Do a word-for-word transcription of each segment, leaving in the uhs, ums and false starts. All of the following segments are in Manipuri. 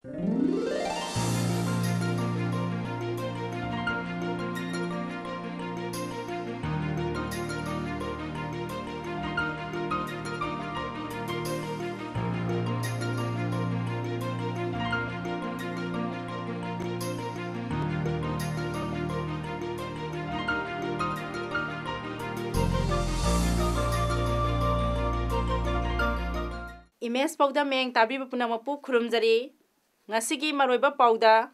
ꯏꯃꯦꯖ ꯄꯥꯎꯗꯝ ꯃꯌꯦꯡ ꯇꯥꯕꯤꯕ ꯄꯨꯝꯅꯃꯛꯄꯨ ꯈꯨꯔꯨꯝꯖꯔꯤ꯫ ꯉꯁꯤꯒꯤ ꯃꯔꯨꯑꯣꯏꯕ ꯄꯥꯎꯗ,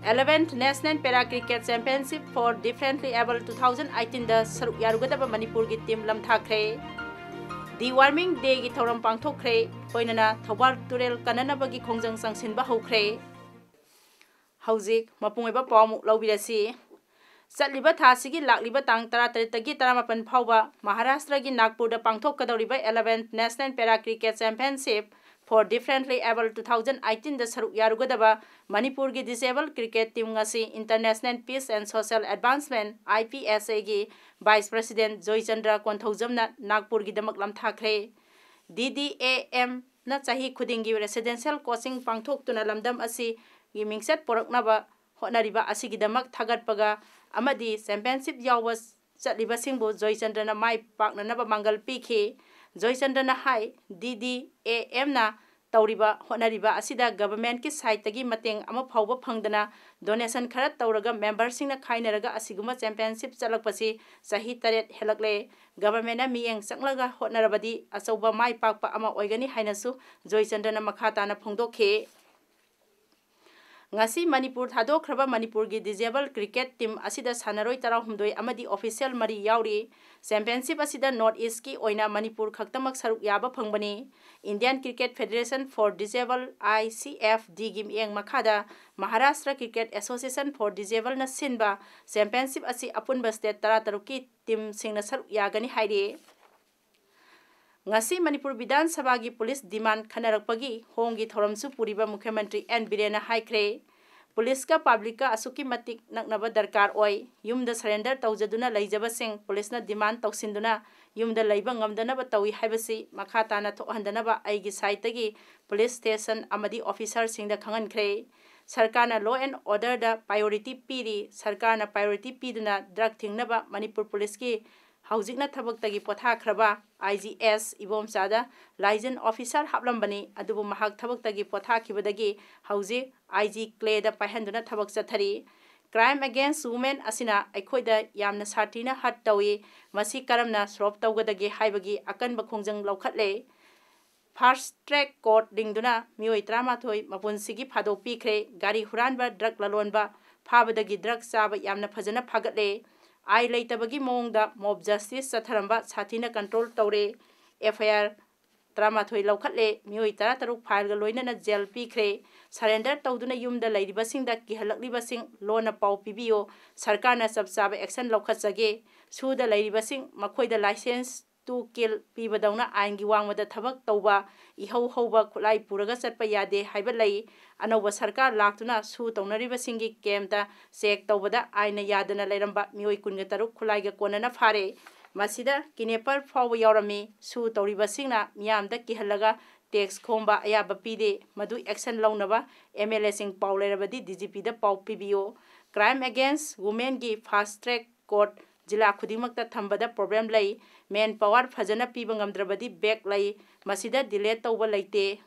eleventh National Para Cricket Championship for Differently Abled two thousand eighteen ꯗ ꯁꯔꯨꯛ ꯌꯥꯔꯨꯒꯗꯕ ꯃꯅꯤꯄꯨꯔꯒꯤ ꯇꯤꯝ ꯂꯝꯊꯥꯈ꯭ꯔꯦ꯫ Deworming Day ꯒꯤ ꯊꯧꯔꯝ ꯄꯥꯡꯊꯣꯛꯈ꯭ꯔꯦ꯫ ꯂꯣꯏꯅꯅ ꯊꯧꯕꯥꯜ ꯇꯨꯔꯦꯜ ꯀꯟꯅꯅꯕꯒꯤ ꯈꯣꯡꯖꯪ ꯆꯪꯁꯤꯟꯕ ꯍꯧꯈ꯭ꯔꯦ꯫ ꯍꯧꯖꯤꯛ ꯃꯄꯨꯡ ꯑꯣꯏꯕ ꯄꯥꯎ ꯑꯃꯨꯛ ꯂꯧꯕꯤꯔꯁꯤ꯫ ꯆꯠꯂꯤꯕ ꯊꯥ ꯑꯁꯤꯒꯤ ꯂꯥꯛꯂꯤꯕ ꯇꯥꯡ ꯇꯔꯥꯇꯔꯦꯠꯇꯒꯤ ꯇꯔꯥꯃꯥꯄꯟ ꯐꯥꯎꯕ ꯃꯍꯥꯔꯥꯁꯇ꯭ꯔꯒꯤ ꯅꯥꯒꯄꯨꯔꯗ ꯄꯥꯡꯊꯣꯛꯀꯗꯧꯔꯤꯕ eleventh National Para Cricket Championship for Differently Abled two thousand eighteen ꯗ ꯁꯔꯨꯛ ꯌꯥꯔꯨꯒꯗꯕ ꯃꯅꯤꯄꯨꯔꯒꯤ ꯗꯤꯁꯦꯕꯜ ꯀ꯭ꯔꯤꯀꯦꯠ ꯇꯤꯝ ꯉꯁꯤ International Peace and Social Advancement, I P S A ꯒꯤ ꯚꯥꯏꯁ ꯄ꯭ꯔꯁꯤꯗꯦꯟ ꯖꯣꯏꯆꯟꯗ꯭ꯔ ꯀꯣꯟꯊꯧꯖꯝꯅ ꯅꯥꯒꯄꯨꯔꯒꯤꯗꯃꯛ ꯂꯝꯊꯥꯈ꯭ꯔꯦ꯫ D D A M ꯅ ꯆꯍꯤ ꯈꯨꯗꯤꯡꯒꯤ ꯔꯦꯁꯤꯗꯦꯟꯁꯤꯌꯦꯜ ꯀꯣꯆꯤꯡ ꯄꯥꯡꯊꯣꯛꯇꯨꯅ ꯂꯝꯗꯝ ꯑꯁꯤꯒꯤ ꯃꯤꯡꯆꯠ ꯄꯨꯔꯛꯅꯕ ꯍꯣꯠꯅꯔꯤꯕ ꯑꯁꯤꯒꯤꯗꯃꯛ ꯊꯥꯒꯠꯄꯒ ꯑꯃꯗꯤ ꯆꯦꯝꯄꯤꯌꯟꯁꯤꯞ ꯌꯥꯎꯕ ꯆꯠꯂꯤꯕꯁꯤꯡꯕꯨ ꯖꯣꯏꯆꯟꯗ꯭ꯔꯅ ꯃꯥꯏ ꯄꯥꯛꯅꯅꯕ ꯃꯥꯡꯒꯜ ꯄꯤꯈꯤ꯫ ꯖꯣꯏꯆꯟꯗ꯭ꯔꯅ ꯍꯥꯏ, D D A M ꯅ ꯇꯧꯔꯤꯕ ꯍꯣꯠꯅꯔꯤꯕ ꯑꯁꯤꯗ ꯒꯚꯔꯟꯃꯦꯟꯠꯀꯤ ꯁꯥꯏꯠꯇꯒꯤ ꯃꯇꯦꯡ ꯑꯃ ꯐꯥꯎꯕ ꯐꯪꯗꯅ ꯗꯣꯅꯦꯁꯟ ꯈꯔ ꯇꯧꯔꯒ ꯃꯦꯝꯕꯔꯁꯤꯡꯅ ꯈꯥꯏꯅꯔꯒ ꯑꯁꯤꯒꯨꯝꯕ ꯆꯦꯝꯄꯤꯌꯟꯁꯤꯞ ꯆꯠꯂꯛꯄꯁꯤ ꯆꯍꯤ ꯇꯔꯦꯠ ꯍꯦꯜꯂꯛꯂꯦ꯫ ꯒꯚꯔꯟꯃꯦꯟꯠꯅ ꯃꯤꯠꯌꯦꯡ ꯆꯪꯂꯒ ꯍꯣꯠꯅꯔꯕꯗꯤ ꯑꯆꯧꯕ ꯃꯥꯏ ꯄꯥꯛꯄ ꯑꯃ ꯑꯣꯏꯒꯅꯤ ꯍꯥꯏꯅꯁꯨ ꯖꯣꯏꯆꯟꯗ꯭ꯔꯅ ꯃꯈꯥ ꯇꯥꯅ ꯐꯣꯡꯗꯣꯛꯈꯤ꯫ ꯉꯁꯤ ꯃꯅꯤꯄꯨꯔ ꯊꯥꯗꯣꯛꯈ꯭ꯔꯕ ꯃꯅꯤꯄꯨꯔꯒꯤ ꯗꯤꯁꯦꯕꯜ ꯀ꯭ꯔꯤꯀꯦꯠ ꯇꯤꯝ ꯑꯁꯤꯗ ꯁꯥꯟꯅꯔꯣꯏ ꯇꯔꯥꯍꯨꯝꯗꯣꯏ ꯑꯃꯗꯤ ꯑꯣꯐꯤꯁꯤꯌꯦꯜ ꯃꯔꯤ ꯌꯥꯎꯔꯤ꯫ ꯆꯦꯝꯄꯤꯌꯟꯁꯤꯞ ꯑꯁꯤꯗ ꯅꯣꯔꯠ ꯏꯁ꯭ꯠꯀꯤ ꯑꯣꯏꯅ ꯃꯅꯤꯄꯨꯔ ꯈꯛꯇꯃꯛ ꯁꯔꯨꯛ ꯌꯥꯕ ꯐꯪꯕꯅꯤ꯫ Indian Cricket Federation for Disabled, I C F D ꯒꯤ ꯃꯤꯠꯌꯦꯡ ꯃꯈꯥꯗ ꯃꯍꯥꯔꯥꯁꯇ꯭ꯔ ꯀ꯭ꯔꯤꯀꯦꯠ ꯑꯦꯁꯣꯁꯤꯌꯦꯁꯟ ꯐꯣꯔ ꯗꯤꯁꯦꯕꯜꯅ ꯁꯤꯟꯕ ꯆꯦꯝꯄꯤꯌꯟꯁꯤꯞ ꯑꯁꯤ ꯑꯄꯨꯟꯕ ꯁ꯭ꯇꯦꯠ ꯇꯔꯥꯇꯔꯨꯛꯀꯤ ꯇꯤꯝꯁꯤꯡꯅ ꯁꯔꯨꯛ ꯌꯥꯒꯅꯤ ꯍꯥꯏꯔꯤ꯫ ꯉꯁꯤ ꯃꯅꯤꯄꯨꯔ ꯕꯤꯙꯥꯟ ꯁꯚꯥꯒꯤ ꯄꯨꯂꯤꯁ ꯗꯤꯃꯥꯟ ꯈꯟꯅꯔꯛꯄꯒꯤ ꯍꯣꯡꯒꯤ ꯊꯧꯔꯝꯁꯨ ꯄꯨꯔꯤꯕ ꯃꯨꯈ꯭ꯌꯃꯟꯇ꯭ꯔꯤ ꯑꯦꯟ ꯕꯤꯔꯦꯟꯅ ꯍꯥꯏꯈ꯭ꯔꯦ, ꯄꯨꯂꯤꯁꯀ ꯄꯕ꯭ꯂꯤꯛꯀ ꯑꯁꯨꯛꯀꯤ ꯃꯇꯤꯛ ꯅꯛꯅꯕ ꯗꯔꯀꯥꯔ ꯑꯣꯏ꯫ ꯌꯨꯝꯗ ꯁꯔꯦꯟꯗꯔ ꯇꯧꯖꯗꯨꯅ ꯂꯩꯖꯕꯁꯤꯡ ꯄꯨꯂꯤꯁꯅ ꯗꯤꯃꯥꯟ ꯇꯧꯁꯤꯟꯗꯨꯅ ꯌꯨꯝꯗ ꯂꯩꯕ ꯉꯝꯗꯅꯕ ꯇꯧꯏ ꯍꯥꯏꯕꯁꯤ ꯃꯈꯥ ꯇꯥꯅ ꯊꯣꯛꯍꯟꯗꯅꯕ ꯑꯩꯒꯤ ꯁꯥꯏꯠꯇꯒꯤ ꯄꯨꯂꯤꯁ ꯁ꯭ꯇꯦꯁꯟ ꯑꯃꯗꯤ ꯑꯣꯐꯤꯁꯔꯁꯤꯡꯗ ꯈꯪꯍꯟꯈ꯭ꯔꯦ꯫ ꯁꯔꯀꯥꯔꯅ law and orderꯗ priority ꯄꯤꯔꯤ꯫ ꯁꯔꯀꯥꯔꯅ priority ꯄꯤꯗꯨꯅ drug ꯊꯤꯡꯅꯕ ꯃꯅꯤꯄꯨꯔ ꯄꯨꯂꯤꯁꯀꯤ ꯍꯧꯖꯤꯛꯅ ꯊꯕꯛꯇꯒꯤ ꯄꯣꯊꯥꯈ꯭ꯔꯕ I G S ꯏꯕꯣꯝꯆꯥꯗ liaison officer ꯍꯥꯞꯂꯝꯕꯅꯤ, ꯑꯗꯨꯕꯨ ꯃꯍꯥꯛ ꯊꯕꯛꯇꯒꯤ ꯄꯣꯊꯥꯈꯤꯕꯗꯒꯤ ꯍꯧꯖꯤꯛ I G Clayꯗ ꯄꯥꯏꯍꯟꯗꯨꯅ ꯊꯕꯛ ꯆꯠꯊꯔꯤ꯫ Crime against women ꯑꯁꯤꯅ ꯑꯩꯈꯣꯏꯗ ꯌꯥꯝꯅ ꯁꯥꯊꯤꯅ hurt ꯇꯧꯏ꯫ ꯃꯁꯤ ꯀꯔꯝꯅ solve ꯇꯧꯒꯗꯒꯦ ꯍꯥꯏꯕꯒꯤ ꯑꯀꯟꯕ ꯈꯣꯡꯖꯪ ꯂꯧꯈꯠꯂꯦ꯫ Fast track court ꯂꯤꯡꯗꯨꯅ ꯃꯤꯑꯣꯏ ꯇꯔꯥꯃꯥꯊꯣꯏ ꯃꯄꯨꯟꯁꯤꯒꯤ ꯐꯥꯗꯣꯛꯄꯤꯈ꯭ꯔꯦ꯫ ꯒꯥꯔꯤ ꯍꯨꯔꯥꯟꯕ, drug ꯂꯂꯣꯟꯕ ꯐꯥꯕꯗꯒꯤ drug ꯆꯥꯕ ꯌꯥꯝꯅ ꯐꯖꯅ ꯐꯥꯒꯠꯂꯦ꯫ ꯑꯥꯏ ꯂꯩꯇꯕꯒꯤ ꯃꯑꯣꯡꯗ mob justice ꯆꯠꯊꯔꯝꯕ ꯁꯥꯊꯤꯅ control ꯇꯧꯔꯦ꯫ F I R ꯇꯔꯥꯃꯥꯊꯣꯏ ꯂꯧꯈꯠꯂꯦ꯫ ꯃꯤꯑꯣꯏ ꯇꯔꯥꯇꯔꯨꯛ fileꯒ ꯂꯣꯏꯅꯅ jail ꯄꯤꯈ꯭ꯔꯦ꯫ Surrender ꯇꯧꯗꯨꯅ ꯌꯨꯝꯗ ꯂꯩꯔꯤꯕꯁꯤꯡꯗ ꯀꯤꯍꯜꯂꯛꯂꯤꯕꯁꯤꯡ ꯂꯣꯟꯅ ꯄꯥꯎ ꯄꯤꯕꯤꯌꯨ꯫ ꯁꯔꯀꯥꯔꯅ ꯆꯞ ꯆꯥꯕ action ꯂꯧꯈꯠꯆꯒꯦ꯫ ꯁꯨꯗ ꯂꯩꯔꯤꯕꯁꯤꯡ ꯃꯈꯣꯏꯗ license to kill ꯄꯤꯕꯗꯧꯅ ꯑꯥꯏꯟꯒꯤ ꯋꯥꯡꯃꯗ ꯊꯕꯛ ꯇꯧꯕ, ꯏꯍꯧ ꯍꯧꯕ ꯈꯨꯠꯂꯥꯏ ꯄꯨꯔꯒ ꯆꯠꯄ ꯌꯥꯗꯦ ꯍꯥꯏꯕ ꯂꯩ꯫ ꯑꯅꯧꯕ ꯁꯔꯀꯥꯔ ꯂꯥꯛꯇꯨꯅ ꯁꯨ ꯇꯧꯅꯔꯤꯕꯁꯤꯡꯒꯤ campꯇ check ꯇꯧꯕꯗ ꯑꯥꯏꯟꯅ ꯌꯥꯗꯅ ꯂꯩꯔꯝꯕ ꯃꯤꯑꯣꯏ ꯀꯨꯟꯒ ꯇꯔꯨꯛ ꯈꯨꯠꯂꯥꯏꯒ ꯀꯣꯟꯅꯅ ꯐꯥꯔꯦ꯫ ꯃꯁꯤꯗ kidnapper ꯐꯥꯎꯕ ꯌꯥꯎꯔꯝꯃꯤ꯫ ꯁꯨ ꯇꯧꯔꯤꯕꯁꯤꯡꯅ ꯃꯤꯌꯥꯝꯗ ꯀꯤꯍꯜꯂꯒ tax ꯈꯣꯝꯕ ꯑꯌꯥꯕ ꯄꯤꯗꯦ꯫ ꯃꯗꯨ action ꯂꯧꯅꯕ M L Aꯁꯤꯡ ꯄꯥꯎ ꯂꯩꯔꯕꯗꯤ D G Pꯗ ꯄꯥꯎ ꯄꯤꯕꯤꯌꯨ꯫ Crime against womenꯒꯤ fast track court ꯖꯤꯂꯥ ꯈꯨꯗꯤꯡꯃꯛꯇ ꯊꯝꯕꯗ problem ꯂꯩ꯫ Manpower ꯐꯖꯅ ꯄꯤꯕ ꯉꯝꯗ꯭ꯔꯕꯗꯤ back ꯂꯩ꯫ ꯃꯁꯤꯗ delay ꯇꯧꯕ ꯂꯩꯇꯦ꯫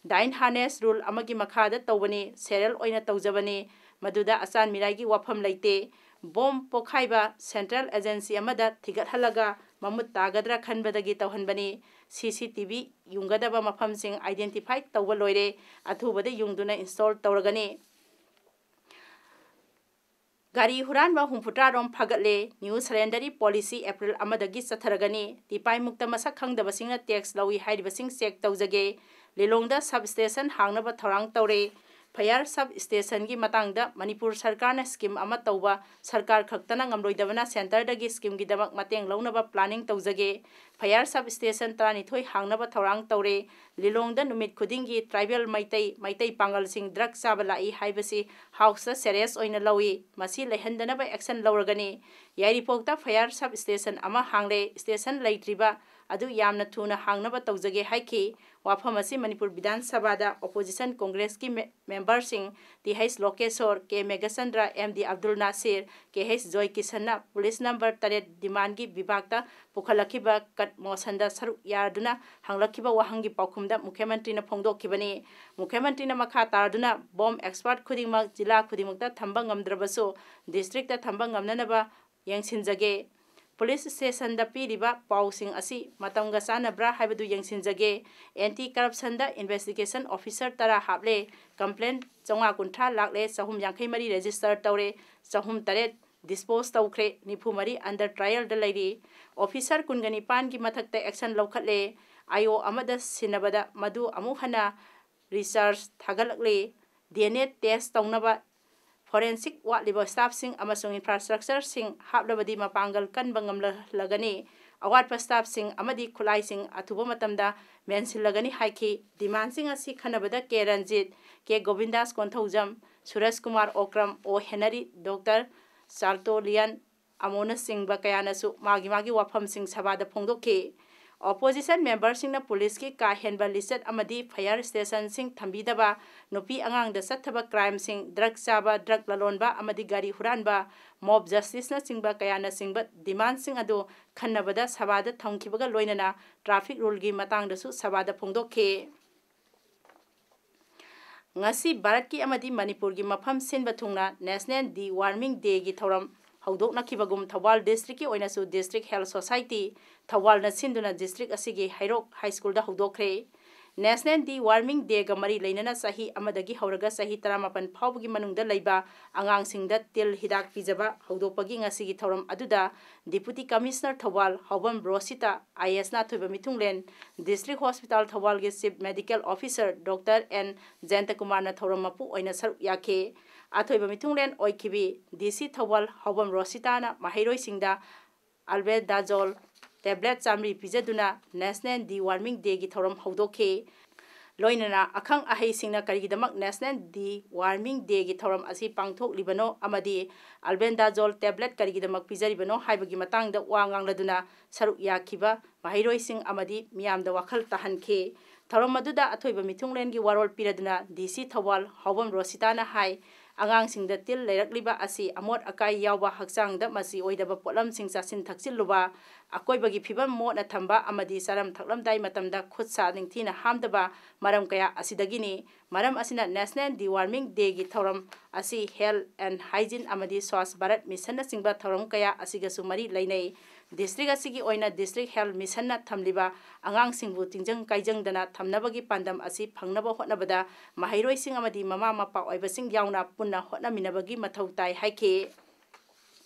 Dine harness rule ꯑꯃꯒꯤ ꯃꯈꯥꯗ ꯇꯧꯕꯅꯤ, serial ꯑꯣꯏꯅ ꯇꯧꯖꯕꯅꯤ꯫ ꯃꯗꯨꯗ ꯑꯆꯥꯟ ꯃꯤꯔꯥꯏꯒꯤ ꯋꯥꯐꯝ ꯂꯩꯇꯦ꯫ Bomb ꯄꯣꯈꯥꯏꯕ central agency ꯑꯃꯗ ꯊꯤꯒꯠꯍꯜꯂꯒ ꯃꯃꯨꯠ ꯇꯥꯒꯗ꯭ꯔꯥ ꯈꯟꯕꯗꯒꯤ ꯇꯧꯍꯟꯕꯅꯤ꯫ C C T V ꯌꯨꯡꯒꯗꯕ ꯃꯐꯝꯁꯤꯡ identify ꯇꯧꯕ ꯂꯣꯏꯔꯦ꯫ ꯑꯊꯨꯕꯗ ꯌꯨꯡꯗꯨꯅ install ꯇꯧꯔꯒꯅꯤ꯫ ꯒꯥꯔꯤ ꯍꯨꯔꯥꯟꯕ ꯍꯨꯝꯐꯨꯇꯔꯥ ꯔꯣꯝ ꯐꯥꯒꯠꯂꯦ꯫ New surrender policy April ꯑꯃꯗꯒꯤ ꯆꯠꯊꯔꯒꯅꯤ꯫ ꯇꯤꯄꯥꯏꯃꯨꯛꯇ ꯃꯁꯛ ꯈꯪꯗꯕꯁꯤꯡꯅ tax ꯂꯧꯏ ꯍꯥꯏꯔꯤꯕꯁꯤꯡ check ꯇꯧꯖꯒꯦ꯫ ꯂꯤꯂꯣꯡꯗ sub station ꯍꯥꯡꯅꯕ ꯊꯧꯔꯥꯡ ꯇꯧꯔꯦ꯫ Fire Sub Stationꯒꯤ ꯃꯇꯥꯡꯗ ꯃꯅꯤꯄꯨꯔ ꯁꯔꯀꯥꯔꯅ scheme ꯑꯃ ꯇꯧꯕ ꯁꯔꯀꯥꯔ ꯈꯛꯇꯅ ꯉꯝꯂꯣꯏꯗꯕꯅ centreꯗꯒꯤ schemeꯒꯤꯗꯃꯛ ꯃꯇꯦꯡ ꯂꯧꯅꯕ planning ꯇꯧꯖꯒꯦ꯫ Fire Sub Station ꯇꯔꯥꯅꯤꯊꯣꯏ ꯍꯥꯡꯅꯕ ꯊꯧꯔꯥꯡ ꯇꯧꯔꯦ꯫ ꯂꯤꯂꯣꯡꯗ ꯅꯨꯃꯤꯠ ꯈꯨꯗꯤꯡꯒꯤ tribal ꯃꯩꯇꯩ, ꯃꯩꯇꯩ ꯄꯥꯉꯜꯁꯤꯡ drug ꯆꯥꯕ ꯂꯥꯛꯏ ꯍꯥꯏꯕꯁꯤ Houseꯇ serious ꯑꯣꯏꯅ ꯂꯧꯏ꯫ ꯃꯁꯤ ꯂꯩꯍꯟꯗꯅꯕ action ꯂꯧꯔꯒꯅꯤ꯫ ꯌꯥꯏꯔꯤꯄꯣꯛꯇ Fire Sub Station ꯑꯃ ꯍꯥꯡꯂꯦ꯫ Station ꯂꯩꯇ꯭ꯔꯤꯕ ꯑꯗꯨ ꯌꯥꯝꯅ ꯊꯨꯅ ꯍꯥꯡꯅꯕ ꯇꯧꯖꯒꯦ ꯍꯥꯏꯈꯤ꯫ ꯋꯥꯐꯝ ꯑꯁꯤ ꯃꯅꯤꯄꯨꯔ ꯕꯤꯙꯥꯟ ꯁꯚꯥꯗ opposition Congressꯀꯤ ꯃꯦ-, memberꯁꯤꯡ ꯇꯤ ꯍꯩꯆ ꯂꯣꯀꯦꯁꯣꯔ, ꯀꯦ ꯃꯦꯘꯆꯟꯗ꯭ꯔ, ꯑꯦꯝ ꯗꯤ ꯑꯕꯗꯨꯜ ꯅꯥꯁꯤꯔ, ꯀꯦ ꯍꯩꯆ ꯖꯣꯏꯀꯤꯁꯟꯅ police number ꯇꯔꯦꯠ demandꯒꯤ ꯕꯤꯚꯥꯒꯇ ꯄꯨꯈꯠꯂꯛꯈꯤꯕ cut motionꯗ ꯁꯔꯨꯛ ꯌꯥꯗꯨꯅ ꯍꯪꯂꯛꯈꯤꯕ ꯋꯥꯍꯪꯒꯤ ꯄꯥꯎꯈꯨꯝꯗ ꯃꯨꯈ꯭ꯌꯃꯟꯇ꯭ꯔꯤꯅ ꯐꯣꯡꯗꯣꯛꯈꯤꯕꯅꯤ꯫ ꯃꯨꯈ꯭ꯌꯃꯟꯇ꯭ꯔꯤꯅ ꯃꯈꯥ ꯇꯥꯗꯨꯅ bomb expert ꯈꯨꯗꯤꯡꯃꯛ ꯖꯤꯂꯥ ꯈꯨꯗꯤꯡꯃꯛꯇ ꯊꯝꯕ ꯉꯝꯗ꯭ꯔꯕꯁꯨ districtꯇ ꯊꯝꯕ ꯉꯝꯅꯅꯕ ꯌꯦꯡꯁꯤꯟꯖꯒꯦ꯫ Police stationꯗ ꯄꯤꯔꯤꯕ ꯄꯥꯎꯁꯤꯡ ꯑꯁꯤ ꯃꯇꯝꯒ ꯆꯥꯟꯅꯕ꯭ꯔꯥ ꯍꯥꯏꯕꯗꯨ ꯌꯦꯡꯁꯤꯟꯖꯒꯦ꯫ Anti corruptionꯗ investigation officer ꯇꯔꯥ ꯍꯥꯞꯂꯦ꯫ Complaint ꯆꯥꯝꯃꯉꯥ ꯀꯨꯟꯊ꯭ꯔꯥ ꯂꯥꯛꯂꯦ, ꯆꯍꯨꯝ ꯌꯥꯡꯈꯩ ꯃꯔꯤ register ꯇꯧꯔꯦ, ꯆꯍꯨꯝ ꯇꯔꯦꯠ dispose ꯇꯧꯈ꯭ꯔꯦ, ꯅꯤꯐꯨ ꯃꯔꯤ under trialꯗ ꯂꯩꯔꯤ꯫ Officer ꯀꯨꯟꯒ ꯅꯤꯄꯥꯟꯒꯤ ꯃꯊꯛꯇ action ꯂꯧꯈꯠꯂꯦ꯫ ꯑꯥꯏ ꯑꯣ ꯑꯃꯗ ꯁꯤꯟꯅꯕꯗ ꯃꯗꯨ ꯑꯃꯨꯛ ꯍꯟꯅ research ꯊꯥꯒꯠꯂꯛꯂꯤ꯫ ꯗꯤ ꯑꯦꯟ ꯑꯦ test ꯇꯧꯅꯕ forensic ꯋꯥꯠꯂꯤꯕ staffꯁꯤꯡ ꯑꯃꯁꯨꯡ infrastructureꯁꯤꯡ ꯍꯥꯞꯂꯕꯗꯤ ꯃꯄꯥꯡꯒꯜ ꯀꯟꯕ ꯉꯝꯂꯒꯅꯤ꯫ ꯑꯋꯥꯠꯄ staffꯁꯤꯡ ꯑꯃꯗꯤ ꯈꯨꯠꯂꯥꯏꯁꯤꯡ ꯑꯊꯨꯕ ꯃꯇꯝꯗ ꯃꯦꯟꯁꯤꯜꯂꯒꯅꯤ ꯍꯥꯏꯈꯤ꯫ Demandꯁꯤꯡ ꯑꯁꯤ ꯈꯟꯅꯕꯗ ꯀꯦ ꯔꯟꯖꯤꯠ, ꯀꯦ ꯒꯣꯕꯤꯟꯗꯥꯁ ꯀꯣꯟꯊꯧꯖꯝ, ꯁꯨꯔꯖ ꯀꯨꯃꯥꯔ ꯑꯣꯀ꯭ꯔꯝ, ꯑꯣ ꯍꯦꯅꯔꯤ, ꯗꯣꯛꯇꯔ ꯆꯥꯔꯇꯣꯂꯤꯌꯟ ꯑꯃꯣꯅꯆꯤꯡꯕ ꯀꯌꯥꯅꯁꯨ ꯃꯥꯒꯤ ꯃꯥꯒꯤ ꯋꯥꯐꯝꯁꯤꯡ ꯁꯚꯥꯗ ꯐꯣꯡꯗꯣꯛꯈꯤ꯫ Opposition memberꯁꯤꯡꯅ policeꯀꯤ ꯀꯥ ꯍꯦꯟꯕ ꯂꯤꯆꯠ ꯑꯃꯗꯤ fire stationꯁꯤꯡ ꯊꯝꯕꯤꯗꯕ, ꯅꯨꯄꯤ ꯑꯉꯥꯡꯗ ꯆꯠꯊꯕ crimeꯁꯤꯡ, drug ꯆꯥꯕ, drug ꯂꯂꯣꯟꯕ ꯑꯃꯗꯤ ꯒꯥꯔꯤ ꯍꯨꯔꯥꯟꯕ, mob justiceꯅꯆꯤꯡꯕ ꯀꯌꯥꯅꯆꯤꯡꯕ demandꯁꯤꯡ ꯑꯗꯨ ꯈꯟꯅꯕꯗ ꯁꯚꯥꯗ ꯊꯝꯈꯤꯕꯒ ꯂꯣꯏꯅꯅ traffic ruleꯒꯤ ꯃꯇꯥꯡꯗꯁꯨ ꯁꯚꯥꯗ ꯐꯣꯡꯗꯣꯛꯈꯤ꯫ ꯉꯁꯤ ꯚꯥꯔꯠꯀꯤ ꯑꯃꯗꯤ ꯃꯅꯤꯄꯨꯔꯒꯤ ꯃꯐꯝ ꯁꯤꯟꯕ ꯊꯨꯡꯅ National Deworming Dayꯒꯤ ꯊꯧꯔꯝ ꯍꯧꯗꯣꯛꯅꯈꯤꯕꯒꯨꯝ ꯊꯧꯕꯥꯜ districtꯀꯤ ꯑꯣꯏꯅꯁꯨ District Health Society ꯊꯧꯕꯥꯜꯅ ꯁꯤꯟꯗꯨꯅ district ꯑꯁꯤꯒꯤ ꯍꯩꯔꯣꯛ High Schoolꯗ ꯍꯧꯗꯣꯛꯈ꯭ꯔꯦ꯫ National Deworming Day ꯒ ꯃꯔꯤ ꯂꯩꯅꯅ ꯆꯍꯤ ꯑꯃꯗꯒꯤ ꯍꯧꯔꯒ ꯆꯍꯤ ꯇꯔꯥꯃꯥꯄꯟ ꯐꯥꯎꯕꯒꯤ ꯃꯅꯨꯡꯗ ꯂꯩꯕ ꯑꯉꯥꯡꯁꯤꯡꯗ ꯇꯤꯜ ꯍꯤꯗꯥꯛ ꯄꯤꯖꯕ ꯍꯧꯗꯣꯛꯄꯒꯤ ꯉꯁꯤꯒꯤ ꯊꯧꯔꯝ ꯑꯗꯨꯗ Deputy Commissioner ꯊꯧꯕꯥꯜ ꯍꯥꯎꯕꯝ ꯔꯣꯁꯤꯇꯥ, IAS ꯅ ꯑꯊꯣꯏꯕ ꯃꯤꯊꯨꯡꯂꯦꯟ, District Hospital ꯊꯧꯕꯥꯜꯒꯤ Chief Medical Officer Doctor N ꯖꯌꯟꯇꯀꯨꯃꯥꯔꯅ ꯊꯧꯔꯝ ꯃꯄꯨ ꯑꯣꯏꯅ ꯁꯔꯨꯛ ꯌꯥꯈꯤ꯫ ꯑꯊꯣꯏꯕ ꯃꯤꯊꯨꯡꯂꯦꯟ ꯑꯣꯏꯈꯤꯕꯤ DC ꯊꯧꯕꯥꯜ ꯍꯥꯎꯕꯝ ꯔꯣꯁꯤꯇꯥꯅ ꯃꯍꯩꯔꯣꯏꯁꯤꯡꯗ Albendazole tablet ꯆꯥꯃꯔꯤ ꯄꯤꯖꯗꯨꯅ National Deworming Day ꯒꯤ ꯊꯧꯔꯝ ꯍꯧꯗꯣꯛꯈꯤ꯫ ꯂꯣꯏꯅꯅ ꯑꯈꯪ ꯑꯍꯩꯁꯤꯡꯅ ꯀꯔꯤꯒꯤꯗꯃꯛ National Deworming Day ꯒꯤ ꯊꯧꯔꯝ ꯑꯁꯤ ꯄꯥꯡꯊꯣꯛꯂꯤꯕꯅꯣ ꯑꯃꯗꯤ Albendazole tablet ꯀꯔꯤꯒꯤꯗꯃꯛ ꯄꯤꯖꯔꯤꯕꯅꯣ ꯍꯥꯏꯕꯒꯤ ꯃꯇꯥꯡꯗ ꯋꯥ ꯉꯥꯡꯂꯗꯨꯅ ꯁꯔꯨꯛ ꯌꯥꯈꯤꯕ ꯃꯍꯩꯔꯣꯏꯁꯤꯡ ꯑꯃꯗꯤ ꯃꯤꯌꯥꯝꯗ ꯋꯥꯈꯜ ꯇꯥꯍꯟꯈꯤ꯫ ꯊꯧꯔꯝ ꯑꯗꯨꯗ ꯑꯊꯣꯏꯕ ꯃꯤꯊꯨꯡꯂꯦꯟꯒꯤ ꯋꯥꯔꯣꯜ ꯄꯤꯔꯗꯨꯅ DC ꯊꯧꯕꯥꯜ ꯍꯥꯎꯕꯝ ꯔꯣꯁꯤꯇꯥꯅ ꯍꯥꯏ, ꯑꯉꯥꯡꯁꯤꯡꯗ ꯇꯤꯜ ꯂꯩꯔꯛꯂꯤꯕ ꯑꯁꯤ ꯑꯃꯣꯠ ꯑꯀꯥꯏ ꯌꯥꯎꯕ, ꯍꯛꯆꯥꯡꯗ ꯃꯆꯤ ꯑꯣꯏꯗꯕ ꯄꯣꯠꯂꯝꯁꯤꯡ ꯆꯥꯁꯤꯟ ꯊꯛꯆꯤꯜꯂꯨꯕ, ꯑꯀꯣꯏꯕꯒꯤ ꯐꯤꯕꯝ ꯃꯣꯠꯅ ꯊꯝꯕ ꯑꯃꯗꯤ ꯆꯥꯔꯝ ꯊꯛꯂꯝꯗꯥꯏ ꯃꯇꯝꯗ ꯈꯨꯠ ꯁꯥ ꯅꯤꯡꯊꯤꯅ ꯍꯥꯝꯗꯕ ꯃꯔꯝ ꯀꯌꯥ ꯑꯁꯤꯗꯒꯤꯅꯤ꯫ ꯃꯔꯝ ꯑꯁꯤꯅ National Deworming Day ꯒꯤ ꯊꯧꯔꯝ ꯑꯁꯤ Health and Hygiene ꯑꯃꯗꯤ Swachh Bharat Mission ꯅꯆꯤꯡꯕ ꯊꯧꯔꯝ ꯀꯌꯥ ꯑꯁꯤꯒꯁꯨ ꯃꯔꯤ ꯂꯩꯅꯩ꯫ District ꯑꯁꯤꯒꯤ ꯑꯣꯏꯅ District Health Mission ꯅ ꯊꯝꯂꯤꯕ ꯑꯉꯥꯡꯁꯤꯡꯕꯨ ꯇꯤꯟꯖꯪ ꯀꯥꯏꯖꯪꯗꯅ ꯊꯝꯅꯕꯒꯤ ꯄꯥꯟꯗꯝ ꯑꯁꯤ ꯐꯪꯅꯕ ꯍꯣꯠꯅꯕꯗ ꯃꯍꯩꯔꯣꯏꯁꯤꯡ ꯑꯃꯗꯤ ꯃꯃꯥ ꯃꯄꯥ ꯑꯣꯏꯕꯁꯤꯡ ꯌꯥꯎꯅ ꯄꯨꯟꯅ ꯍꯣꯠꯅꯃꯤꯟꯅꯕꯒꯤ ꯃꯊꯧ ꯇꯥꯏ ꯍꯥꯏꯈꯤ꯫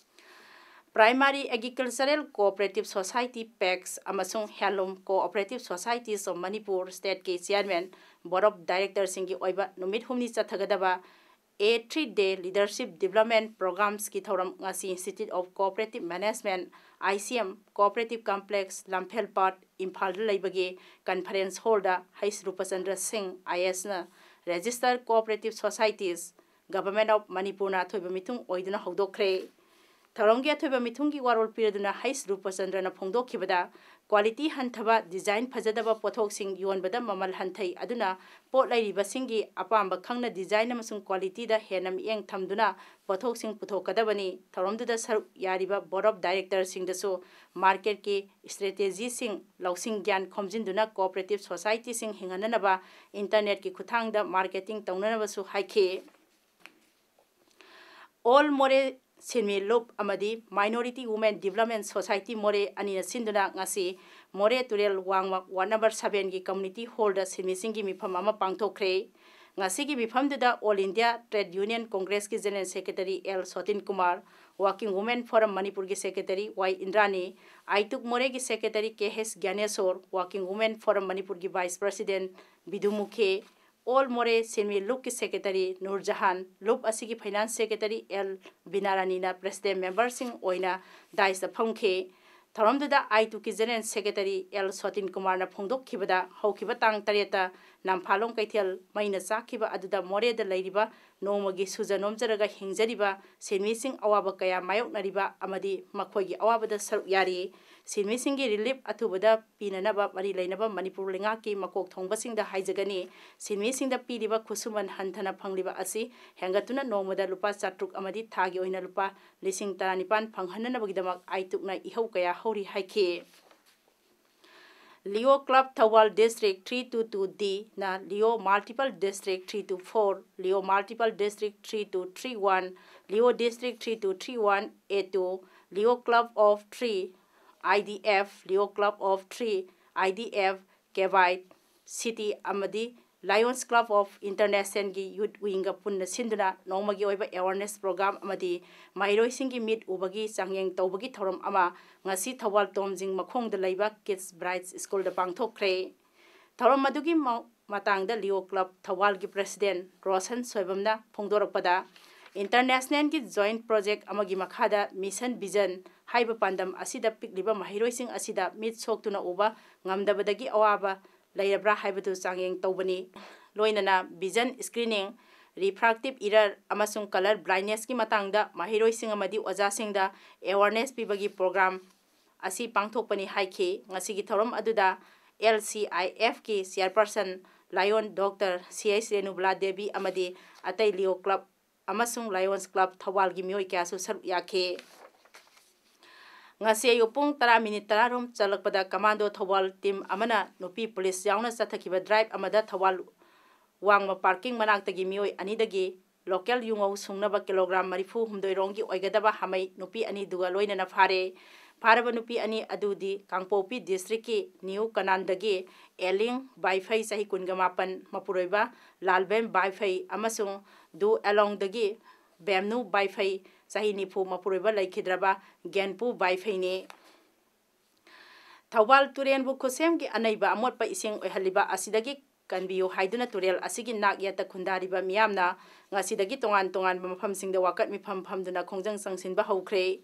Primary Agricultural Cooperative Society, PACS, ꯑꯃꯁꯨꯡ Handloom Cooperative Societies of Manipur State ꯀꯤ Chairman, Board of Director ꯁꯤꯡꯒꯤ ꯑꯣꯏꯕ ꯅꯨꯃꯤꯠ ꯍꯨꯝꯅꯤ ꯆꯠꯊꯒꯗꯕ A three day Leadership Development Programs ꯀꯤ ꯊꯧꯔꯝ ꯉꯁꯤ Institute of Cooperative Management, ICM, Cooperative Complex, ꯂꯝꯐꯦꯜꯄꯥꯠ, ꯏꯝꯐꯥꯜꯗ ꯂꯩꯕꯒꯤ Conference Hall ꯗ H ꯔꯨꯄꯆꯟꯗ꯭ꯔ ꯁꯤꯡ, IAS ꯅ Registered Cooperative Societies, Government of Manipur ꯅ ꯑꯊꯣꯏꯕ ꯃꯤꯊꯨꯡ ꯑꯣꯏꯗꯨꯅ ꯍꯧꯗꯣꯛꯈ꯭ꯔꯦ꯫ ꯊꯧꯔꯝꯒꯤ ꯑꯊꯣꯏꯕ ꯃꯤꯊꯨꯡꯒꯤ ꯋꯥꯔꯣꯜ ꯄꯤꯔꯗꯨꯅ H ꯔꯨꯄꯆꯟꯗ꯭ꯔꯅ ꯐꯣꯡꯗꯣꯛꯈꯤꯕꯗ, quality ꯍꯟꯊꯕ, design ꯐꯖꯗꯕ ꯄꯣꯠꯊꯣꯛꯁꯤꯡ ꯌꯣꯟꯕꯗ ꯃꯃꯜ ꯍꯟꯊꯩ, ꯑꯗꯨꯅ ꯄꯣꯠ ꯂꯩꯔꯤꯕꯁꯤꯡꯒꯤ ꯑꯄꯥꯝꯕ ꯈꯪꯅ design ꯑꯃꯁꯨꯡ quality ꯗ ꯍꯦꯟꯅ ꯃꯤꯠꯌꯦꯡ ꯊꯝꯗꯨꯅ ꯄꯣꯠꯊꯣꯛꯁꯤꯡ ꯄꯨꯊꯣꯛꯀꯗꯕꯅꯤ꯫ ꯊꯧꯔꯝꯗꯨꯗ ꯁꯔꯨꯛ ꯌꯥꯔꯤꯕ Board of Director ꯁꯤꯡꯗꯁꯨ market ꯀꯤ strategy ꯁꯤꯡ ꯂꯧꯁꯤꯡ ꯒ꯭ꯌꯥꯟ ꯈꯣꯝꯖꯤꯟꯗꯨꯅ cooperative society ꯁꯤꯡ ꯍꯤꯡꯍꯟꯅꯅꯕ internet ꯀꯤ ꯈꯨꯠꯊꯥꯡꯗ marketing ꯇꯧꯅꯅꯕꯁꯨ ꯍꯥꯏꯈꯤ꯫ All Moreh ꯁꯦꯟꯃꯤꯠꯂꯣꯟ ꯑꯃꯗꯤ Minority Women Development Society ꯃꯣꯔꯦ ꯑꯅꯤꯅ ꯁꯤꯟꯗꯨꯅ ꯉꯁꯤ ꯃꯣꯔꯦ ꯇꯨꯔꯦꯜ ꯋꯥꯡꯃ ꯋꯥꯔꯗ ꯅꯝꯕꯔ ꯁꯚꯦꯟꯒꯤ ꯀꯝꯃ꯭ꯌꯨꯅꯤꯇꯤ ꯍꯣꯜꯗ ꯁꯤꯟꯃꯤꯁꯤꯡꯒꯤ ꯃꯤꯐꯝ ꯑꯃ ꯄꯥꯡꯊꯣꯛꯈ꯭ꯔꯦ꯫ ꯉꯁꯤꯒꯤ ꯃꯤꯐꯝꯗꯨꯗ ꯑꯣꯜ ꯏꯟꯗꯤꯌꯥ ꯇ꯭ꯔꯦꯗ ꯌꯨꯅꯤꯌꯟ ꯀꯣꯡꯒ꯭ꯔꯦꯁꯀꯤ general secretary L Sotin Kumar, working women forum ꯃꯅꯤꯄꯨꯔꯒꯤ ꯁꯦꯀ꯭ꯔꯦꯇꯔꯤ ꯋꯥꯏ ꯏꯟꯗ꯭ꯔꯥꯅꯤ, ꯑꯥꯏꯇꯨꯛ ꯃꯣꯔꯦꯒꯤ secretary K S Gyaneshwar, working women forum ꯃꯅꯤꯄꯨꯔꯒꯤ ꯚꯥꯏꯁ ꯄ꯭ꯔꯁꯤꯗꯦꯟ ꯕꯤꯗꯨ ꯃꯨꯈꯦ, ꯑꯣꯜ ꯃꯣꯔꯦ ꯁꯤꯟꯃꯤ ꯂꯨꯞꯀꯤ ꯁꯦꯀ꯭ꯔꯦꯇꯔꯤ ꯅꯨꯔ ꯖꯍꯥꯟ, ꯂꯨꯞ ꯑꯁꯤꯒꯤ ꯐꯥꯏꯅꯥꯟꯁ ꯁꯦꯀ꯭ꯔꯦꯇꯔꯤ ꯑꯦꯜ ꯕꯤꯅꯥꯔꯥꯅꯤꯅ ꯄ꯭ꯔꯁꯤꯗꯦꯟ ꯃꯦꯝꯕꯔꯁꯤꯡ ꯑꯣꯏꯅ ꯗꯥꯏꯁꯇ ꯐꯝꯈꯤ꯫ ꯊꯧꯔꯝꯗꯨꯗ ꯑꯥꯏꯇꯨꯛꯀꯤ ꯖꯦꯅꯔꯦꯜ ꯁꯦꯀ꯭ꯔꯦꯇꯔꯤ ꯑꯦꯜ ꯁꯣꯇꯤꯟ ꯀꯨꯃꯥꯔꯅ ꯐꯣꯡꯗꯣꯛꯈꯤꯕꯗ, ꯍꯧꯈꯤꯕ ꯇꯥꯡ ꯇꯔꯦꯠꯇ ꯅꯝꯐꯥꯂꯣꯡ ꯀꯩꯊꯦꯜ ꯃꯩꯅ ꯆꯥꯛꯈꯤꯕ ꯑꯗꯨꯗ ꯃꯣꯔꯦꯗ ꯂꯩꯔꯤꯕ ꯅꯣꯡꯃꯒꯤ ꯁꯨꯖ ꯅꯣꯝꯖꯔꯒ ꯍꯤꯡꯖꯔꯤꯕ ꯁꯤꯟꯃꯤꯁꯤꯡ ꯑꯋꯥꯕ ꯀꯌꯥ ꯃꯥꯌꯣꯛꯅꯔꯤꯕ ꯑꯃꯗꯤ ꯃꯈꯣꯏꯒꯤ ꯑꯋꯥꯕꯗ ꯁꯔꯨꯛ ꯌꯥꯔꯤ꯫ ꯁꯤꯟꯃꯤꯁꯤꯡꯒꯤ ꯔꯤꯂꯤꯐ ꯑꯊꯨꯕꯗ ꯄꯤꯅꯅꯕ ꯃꯔꯤ ꯂꯩꯅꯕ ꯃꯅꯤꯄꯨꯔ ꯂꯩꯉꯥꯛꯀꯤ ꯃꯀꯣꯛ ꯊꯣꯡꯕꯁꯤꯡꯗ ꯍꯥꯏꯖꯒꯅꯤ꯫ ꯁꯤꯟꯃꯤꯁꯤꯡꯗ ꯄꯤꯔꯤꯕ ꯈꯨꯠꯁꯨꯃꯟ ꯍꯟꯊꯅ ꯐꯪꯂꯤꯕ ꯑꯁꯤ ꯍꯦꯟꯒꯠꯇꯨꯅ ꯅꯣꯡꯃꯗ ꯂꯨꯄꯥ ꯆꯥꯇ꯭ꯔꯨꯛ ꯑꯃꯗꯤ ꯊꯥꯒꯤ ꯑꯣꯏꯅ ꯂꯨꯄꯥ ꯂꯤꯁꯤꯡ ꯇꯔꯥꯅꯤꯄꯥꯟ ꯐꯪꯍꯟꯅꯅꯕꯒꯤꯗꯃꯛ ꯑꯥꯏꯇꯨꯛꯅ ꯏꯍꯧ ꯀꯌꯥ ꯍꯧꯔꯤ ꯍꯥꯏꯈꯤ꯫ Leo Club Thoubal District three two two D ꯅ Leo Multiple District three two four, Leo Multiple District three two three one, Leo District three two three one A two, Leo Club of three, I D F, Leo Club of three, I D F, Kevite, City ꯑꯃꯗꯤ Lions Club of Internationalꯒꯤ Youth Wingꯒ ꯄꯨꯟꯅ ꯁꯤꯟꯗꯨꯅ ꯅꯣꯡꯃꯒꯤ ꯑꯣꯏꯕ awareness program ꯑꯃꯗꯤ ꯃꯍꯩꯔꯣꯏꯁꯤꯡꯒꯤ ꯃꯤꯠ ꯎꯕꯒꯤ ꯆꯥꯡꯌꯦꯡ ꯇꯧꯕꯒꯤ ꯊꯧꯔꯝ ꯑꯃ ꯉꯁꯤ ꯊꯧꯕꯥꯜ ꯇꯣꯝꯖꯤꯡ ꯃꯈꯣꯡꯗ ꯂꯩꯕ Kids Bright Schoolꯗ ꯄꯥꯡꯊꯣꯛꯈ꯭ꯔꯦ꯫ ꯊꯧꯔꯝ ꯑꯗꯨꯒꯤ ꯃ-, ꯃꯇꯥꯡꯗ Leo Club ꯊꯧꯕꯥꯜꯒꯤ President Roshan ꯁꯣꯏꯕꯝꯅ ꯐꯣꯡꯗꯣꯔꯛꯄꯗ, Internationalꯒꯤ joint project ꯑꯃꯒꯤ ꯃꯈꯥꯗ Mission Vision ꯍꯥꯏꯕ ꯄꯥꯟꯗꯝ ꯑꯁꯤꯗ ꯄꯤꯛꯂꯤꯕ ꯃꯍꯩꯔꯣꯏꯁꯤꯡ ꯑꯁꯤꯗ ꯃꯤꯠ ꯁꯣꯛꯇꯨꯅ ꯎꯕ ꯉꯝꯗꯕꯗꯒꯤ ꯑꯋꯥꯕ ꯂꯩꯔꯕ꯭ꯔꯥ ꯍꯥꯏꯕꯗꯨ ꯆꯥꯡꯌꯦꯡ ꯇꯧꯕꯅꯤ꯫ ꯂꯣꯏꯅꯅ vision screening, refractive error ꯑꯃꯁꯨꯡ colour blindnessꯀꯤ ꯃꯇꯥꯡꯗ ꯃꯍꯩꯔꯣꯏꯁꯤꯡ ꯑꯃꯗꯤ ꯑꯣꯖꯥꯁꯤꯡꯗ awareness ꯄꯤꯕꯒꯤ program ꯑꯁꯤ ꯄꯥꯡꯊꯣꯛꯄꯅꯤ ꯍꯥꯏꯈꯤ꯫ ꯉꯁꯤꯒꯤ ꯊꯧꯔꯝ ꯑꯗꯨꯗ L C I Fꯀꯤ chairperson Lion Doctor C H Renubala Devi ꯑꯃꯗꯤ ꯑꯇꯩ Leo Club ꯑꯃꯁꯨꯡ Lions Club ꯊꯧꯕꯥꯜꯒꯤ ꯃꯤꯑꯣꯏ ꯀꯌꯥꯁꯨ ꯁꯔꯨꯛ ꯌꯥꯈꯤ꯫ ꯉꯁꯤ ꯑꯌꯨꯛ ꯄꯨꯡ ꯇꯔꯥ ꯃꯤꯅꯤꯠ ꯇꯔꯥꯔꯣꯝ ꯆꯠꯂꯛꯄꯗ commando ꯊꯧꯕꯥꯜ team ꯑꯃꯅ ꯅꯨꯄꯤ police ꯌꯥꯎꯅ ꯆꯠꯊꯈꯤꯕ drive ꯑꯃꯗ ꯊꯧꯕꯥꯜ ꯋꯥꯡꯃ parking ꯃꯅꯥꯛꯇꯒꯤ ꯃꯤꯑꯣꯏ ꯑꯅꯤꯗꯒꯤ local ꯌꯨꯉꯧ ꯁꯨꯡꯅꯕ kilogram ꯃꯔꯤꯐꯨ ꯍꯨꯝꯗꯣꯏ ꯔꯣꯝꯒꯤ ꯑꯣꯏꯒꯗꯕ ꯍꯥꯃꯩ ꯅꯨꯄꯤ ꯑꯅꯤꯗꯨꯒ ꯂꯣꯏꯅꯅ ꯐꯥꯔꯦ꯫ ꯐꯥꯔꯕ ꯅꯨꯄꯤ ꯑꯅꯤ ꯑꯗꯨꯗꯤ ꯀꯥꯡꯄꯣꯛꯄꯤ ꯗꯤꯁꯇ꯭ꯔꯤꯛꯀꯤ ꯅ꯭ꯌꯨ ꯀꯅꯥꯟꯗꯒꯤ ꯑꯦꯂꯤꯡ ꯕꯥꯏꯐꯩ, ꯆꯍꯤ ꯀꯨꯟꯒ ꯃꯥꯄꯟ, ꯃꯄꯨꯔꯣꯏꯕ ꯂꯥꯜꯕꯦꯝ ꯕꯥꯏꯐꯩ, ꯑꯃꯁꯨꯡ ꯗꯨ ꯑꯦꯂꯣꯡꯗꯒꯤ ꯕꯦꯝꯅꯨ ꯕꯥꯏꯐꯩ, ꯆꯍꯤ ꯅꯤꯐꯨ, ꯃꯄꯨꯔꯣꯏꯕ ꯂꯩꯈꯤꯗ꯭ꯔꯕ ꯒꯦꯟꯄꯨ ꯕꯥꯏꯐꯩꯅꯤ꯫ ꯊꯧꯕꯥꯜ ꯇꯨꯔꯦꯜꯕꯨ ꯈꯨꯠꯁꯦꯝꯒꯤ ꯑꯅꯩꯕ ꯑꯃꯣꯠꯄ ꯏꯁꯤꯡ ꯑꯣꯏꯍꯜꯂꯤꯕ ꯑꯁꯤꯗꯒꯤ ꯀꯟꯕꯤꯌꯨ ꯍꯥꯏꯗꯨꯅ ꯇꯨꯔꯦꯜ ꯑꯁꯤꯒꯤ ꯅꯥꯛ ꯌꯦꯠꯇ ꯈꯨꯟꯗꯥꯔꯤꯕ ꯃꯤꯌꯥꯝꯅ ꯉꯁꯤꯗꯒꯤ ꯇꯣꯉꯥꯟ ꯇꯣꯉꯥꯟꯕ ꯃꯐꯝꯁꯤꯡꯗ ꯋꯥꯀꯠ ꯃꯤꯐꯝ ꯐꯝꯗꯨꯅ ꯈꯣꯡꯖꯪ ꯆꯪꯁꯤꯟꯕ ꯍꯧꯈ꯭ꯔꯦ꯫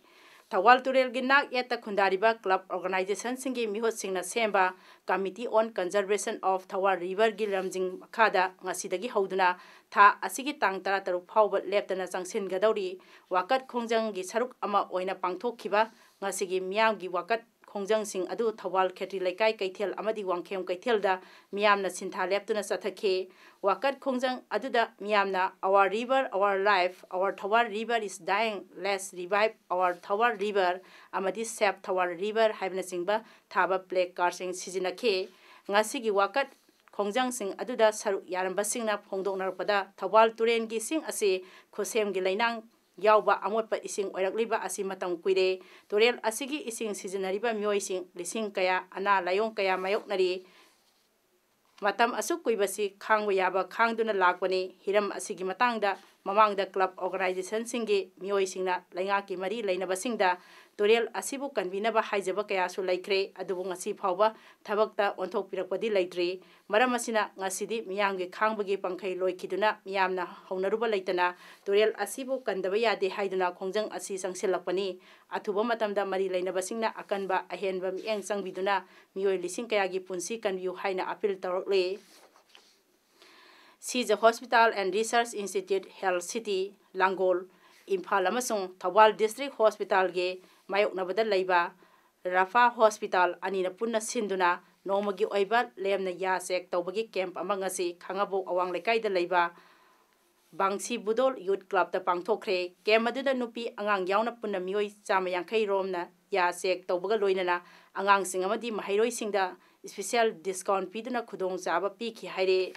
ꯊꯧꯕꯥꯜ ꯇꯨꯔꯦꯜꯒꯤ ꯅꯥꯛ ꯌꯦꯠꯇ ꯈꯨꯟꯗꯥꯔꯤꯕ ꯀ꯭ꯂꯕ ꯑꯣꯔꯒꯅꯥꯏꯖꯦꯁꯟꯁꯤꯡꯒꯤ ꯃꯤꯍꯨꯠꯁꯤꯡꯅ ꯁꯦꯝꯕ Committee on Conservation of Thawal Riverꯒꯤ ꯂꯝꯖꯤꯡ ꯃꯈꯥꯗ ꯉꯁꯤꯗꯒꯤ ꯍꯧꯗꯨꯅ ꯊꯥ ꯑꯁꯤꯒꯤ ꯇꯥꯡ ꯇꯔꯥꯇꯔꯨꯛ ꯐꯥꯎꯕ ꯂꯦꯞꯇꯅ ꯆꯪꯁꯤꯟꯒꯗꯧꯔꯤ꯫ ꯋꯥꯀꯠ ꯈꯣꯡꯖꯪꯒꯤ ꯁꯔꯨꯛ ꯑꯃ ꯑꯣꯏꯅ ꯄꯥꯡꯊꯣꯛꯈꯤꯕ ꯉꯁꯤꯒꯤ ꯃꯤꯌꯥꯝꯒꯤ ꯋꯥꯀꯠ ꯈꯣꯡꯖꯪꯁꯤꯡ ꯑꯗꯨ ꯊꯧꯕꯥꯜ ꯈꯦꯇ꯭ꯔꯤ ꯂꯩꯀꯥꯏ ꯀꯩꯊꯦꯜ ꯑꯃꯗꯤ ꯋꯥꯡꯈꯦꯝ ꯀꯩꯊꯦꯜꯗ ꯃꯤꯌꯥꯝꯅ ꯁꯤꯟꯊꯥ ꯂꯦꯞꯇꯨꯅ ꯆꯠꯊꯈꯤ꯫ ꯋꯥꯀꯠ ꯈꯣꯡꯖꯪ ꯑꯗꯨꯗ ꯃꯤꯌꯥꯝꯅ "Our river, our life, our Thawal river is dying, let's revive our Thawal river" ꯑꯃꯗꯤ "Save Thawal river" ꯍꯥꯏꯕꯅꯆꯤꯡꯕ ꯊꯥꯕ ꯄ꯭ꯂꯦ ꯀꯥꯔꯗꯁꯤꯡ ꯁꯤꯖꯤꯟꯅꯈꯤ꯫ ꯉꯁꯤꯒꯤ ꯋꯥꯀꯠ ꯈꯣꯡꯖꯪꯁꯤꯡ ꯑꯗꯨꯗ ꯁꯔꯨꯛ ꯌꯥꯔꯝꯕꯁꯤꯡꯅ ꯐꯣꯡꯗꯣꯛꯅꯔꯛꯄꯗ, ꯊꯧꯕꯥꯜ ꯇꯨꯔꯦꯜꯒꯤ ꯏꯁꯤꯡ ꯑꯁꯤ ꯈꯨꯠꯁꯦꯝꯒꯤ ꯂꯩꯅꯥꯡ ꯌꯥꯎꯕ ꯑꯃꯣꯠꯄ ꯏꯁꯤꯡ ꯑꯣꯏꯔꯛꯂꯤꯕ ꯑꯁꯤ ꯃꯇꯝ ꯀꯨꯏꯔꯦ꯫ ꯇꯨꯔꯦꯜ ꯑꯁꯤꯒꯤ ꯏꯁꯤꯡ ꯁꯤꯖꯤꯟꯅꯔꯤꯕ ꯃꯤꯑꯣꯏꯁꯤꯡ ꯂꯤꯁꯤꯡ ꯀꯌꯥ ꯑꯅꯥ ꯂꯥꯏꯌꯣꯡ ꯀꯌꯥ ꯃꯥꯌꯣꯛꯅꯔꯤ꯫ ꯃꯇꯝ ꯑꯁꯨꯛ ꯀꯨꯏꯕꯁꯤ ꯈꯥꯡꯕ ꯌꯥꯕ ꯈꯥꯡꯗꯨꯅ ꯂꯥꯛꯄꯅꯤ꯫ ꯍꯤꯔꯝ ꯑꯁꯤꯒꯤ ꯃꯇꯥꯡꯗ ꯃꯃꯥꯡꯗ ꯀ꯭ꯂꯕ ꯑꯣꯔꯒꯅꯥꯏꯖꯦꯁꯟꯁꯤꯡꯒꯤ ꯃꯤꯑꯣꯏꯁꯤꯡꯅ ꯂꯩꯉꯥꯛꯀꯤ ꯃꯔꯤ ꯂꯩꯅꯕꯁꯤꯡꯗ ꯇꯨꯔꯦꯜ ꯑꯁꯤꯕꯨ ꯀꯟꯕꯤꯅꯕ ꯍꯥꯏꯖꯕ ꯀꯌꯥꯁꯨ ꯂꯩꯈ꯭ꯔꯦ, ꯑꯗꯨꯕꯨ ꯉꯁꯤ ꯐꯥꯎꯕ ꯊꯕꯛꯇ ꯑꯣꯟꯊꯣꯛꯄꯤꯔꯛꯄꯗꯤ ꯂꯩꯇ꯭ꯔꯤ꯫ ꯃꯔꯝ ꯑꯁꯤꯅ ꯉꯁꯤꯗꯤ ꯃꯤꯌꯥꯝꯒꯤ ꯈꯥꯡꯕꯒꯤ ꯄꯪꯈꯩ ꯂꯣꯏꯈꯤꯗꯨꯅ ꯃꯤꯌꯥꯝꯅ ꯍꯧꯅꯔꯨꯕ ꯂꯩꯇꯅ ꯇꯨꯔꯦꯜ ꯑꯁꯤꯕꯨ ꯀꯟꯗꯕ ꯌꯥꯗꯦ ꯍꯥꯏꯗꯨꯅ ꯈꯣꯡꯖꯪ ꯑꯁꯤ ꯆꯪꯁꯤꯜꯂꯛꯄꯅꯤ꯫ ꯑꯊꯨꯕ ꯃꯇꯝꯗ ꯃꯔꯤ ꯂꯩꯅꯕꯁꯤꯡꯅ ꯑꯀꯟꯕ ꯑꯍꯦꯟꯕ ꯃꯤꯠꯌꯦꯡ ꯆꯪꯕꯤꯗꯨꯅ ꯃꯤꯑꯣꯏ ꯂꯤꯁꯤꯡ ꯀꯌꯥꯒꯤ ꯄꯨꯟꯁꯤ ꯀꯟꯕꯤꯌꯨ ꯍꯥꯏꯅ ꯑꯄꯤꯜ ꯇꯧꯔꯛꯂꯤ꯫ Sija Hospital and Research Institute, Health City, Langol, Imphal ꯑꯃꯁꯨꯡ ꯊꯧꯕꯥꯜ ꯗꯤꯁꯇ꯭ꯔꯤꯛ ꯍꯣꯁꯄꯤꯇꯥꯜꯒꯤ ꯃꯥꯌꯣꯛꯅꯕꯗ ꯂꯩꯕ ꯔꯥꯐꯥ ꯍꯣꯁꯄꯤꯇꯥꯜ ꯑꯅꯤꯅ ꯄꯨꯟꯅ ꯁꯤꯟꯗꯨꯅ ꯅꯣꯡꯃꯒꯤ ꯑꯣꯏꯕ ꯂꯦꯝꯅ ꯌꯥ ꯆꯦꯛ ꯇꯧꯕꯒꯤ ꯀꯦꯝꯞ ꯑꯃ ꯉꯁꯤ ꯈꯥꯡꯉꯕꯣꯛ ꯑꯋꯥꯡ ꯂꯩꯀꯥꯏꯗ ꯂꯩꯕ ꯕꯥꯡꯁꯤ ꯕꯨꯗꯣꯜ ꯌꯨꯠ ꯀ꯭ꯂꯕꯇ ꯄꯥꯡꯊꯣꯛꯈ꯭ꯔꯦ꯫ ꯀꯦꯝꯞ ꯑꯗꯨꯗ ꯅꯨꯄꯤ ꯑꯉꯥꯡ ꯌꯥꯎꯅ ꯄꯨꯟꯅ ꯃꯤꯑꯣꯏ ꯆꯥꯝꯃ ꯌꯥꯡꯈꯩ ꯔꯣꯝꯅ ꯌꯥ ꯆꯦꯛ ꯇꯧꯕꯒ ꯂꯣꯏꯅꯅ ꯑꯉꯥꯡꯁꯤꯡ ꯑꯃꯗꯤ ꯃꯍꯩꯔꯣꯏꯁꯤꯡꯗ ꯏꯁꯄꯤꯁꯦꯜ ꯗꯤꯁꯀꯥꯎꯟ ꯄꯤꯗꯨꯅ ꯈꯨꯗꯣꯡꯆꯥꯕ ꯄꯤꯈꯤ ꯍꯥꯏꯔꯦ꯫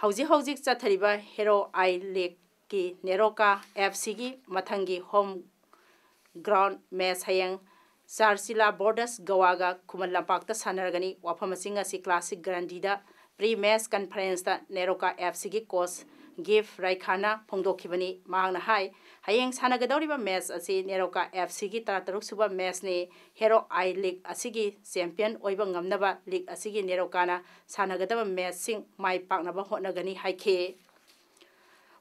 ꯍꯧꯖꯤꯛ ꯍꯧꯖꯤꯛ ꯆꯠꯊꯔꯤꯕ ꯍꯦꯔꯣ ꯑꯥꯏ ꯂꯤꯒꯀꯤ ꯅꯦꯔꯣꯀꯥ ꯑꯦꯐ ꯁꯤꯒꯤ ꯃꯊꯪꯒꯤ ꯍꯣꯝ Ground match ꯍꯌꯦꯡ ꯆꯥꯔꯆꯤꯂꯥ ꯕꯣꯔꯗꯁ ꯒꯋꯥꯒ ꯈꯨꯃꯟ ꯂꯝꯄꯥꯛꯇ ꯁꯥꯟꯅꯔꯒꯅꯤ꯫ ꯋꯥꯐꯝꯁꯤꯡ ꯑꯁꯤ ꯀ꯭ꯂꯥꯁꯤꯛ ꯒꯔꯟꯗꯤꯗ ꯄ꯭ꯔꯤ ꯃꯦꯆ ꯀꯟꯐꯔꯦꯟꯁꯇ ꯅꯦꯔꯣꯀꯥ ꯑꯦꯐ ꯁꯤꯒꯤ ꯀꯣꯆ ꯒꯤꯐ ꯔꯥꯏꯈꯥꯅ ꯐꯣꯡꯗꯣꯛꯈꯤꯕꯅꯤ꯫ ꯃꯍꯥꯛꯅ ꯍꯥꯏ, ꯍꯌꯦꯡ ꯁꯥꯟꯅꯒꯗꯧꯔꯤꯕ ꯃꯦꯆ ꯑꯁꯤ ꯅꯦꯔꯣꯀꯥ ꯑꯦꯐ ꯁꯤꯒꯤ ꯇꯔꯥꯇꯔꯨꯛ ꯁꯨꯕ ꯃꯦꯆꯅꯤ꯫ ꯍꯦꯔꯣ ꯑꯥꯏ ꯂꯤꯒ ꯑꯁꯤꯒꯤ ꯆꯦꯝꯄꯤꯌꯟ ꯑꯣꯏꯕ ꯉꯝꯅꯕ ꯂꯤꯒ ꯑꯁꯤꯒꯤ ꯅꯦꯔꯣꯀꯥꯅ ꯁꯥꯟꯅꯒꯗꯕ ꯃꯦꯆꯁꯤꯡ ꯃꯥꯏ ꯄꯥꯛꯅꯕ ꯍꯣꯠꯅꯒꯅꯤ ꯍꯥꯏꯈꯤ꯫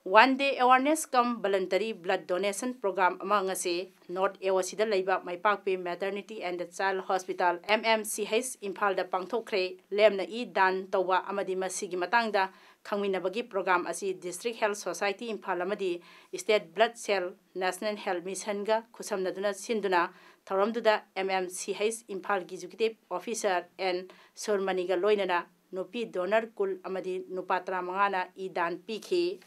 One day awareness cum voluntary blood donation program ꯑꯃ ꯉꯁꯤ ꯅꯣꯔꯠ ꯑꯦ ꯑꯣ ꯁꯤꯗ ꯂꯩꯕ ꯃꯥꯏꯄꯥꯛꯄꯤ Maternity and Child Hospital, M M C H, ꯏꯝꯐꯥꯜꯗ ꯄꯥꯡꯊꯣꯛꯈ꯭ꯔꯦ꯫ ꯂꯦꯝꯅ ꯏ ꯗꯥꯟ ꯇꯧꯕ ꯑꯃꯗꯤ ꯃꯁꯤꯒꯤ ꯃꯇꯥꯡꯗ ꯈꯪꯃꯤꯟꯅꯕꯒꯤ ꯄ꯭ꯔꯣꯒ꯭ꯔꯥꯝ ꯑꯁꯤ District Health Society ꯏꯝꯐꯥꯜ ꯑꯃꯗꯤ State Blood Cell National Health Missionꯒ ꯈꯨꯠꯁꯝꯅꯗꯨꯅ ꯁꯤꯟꯗꯨꯅ ꯊꯧꯔꯝꯗꯨꯗ M M C H ꯏꯝꯐꯥꯜꯒꯤ Executive Officer N ꯁꯨꯔꯃꯅꯤꯒ ꯂꯣꯏꯅꯅ ꯅꯨꯄꯤ ꯗꯣꯅꯔ ꯀꯨꯜ ꯑꯃꯗꯤ ꯅꯨꯄꯥ ꯇꯔꯥꯃꯉꯥꯅ ꯏ ꯗꯥꯟ ꯄꯤꯈꯤ꯫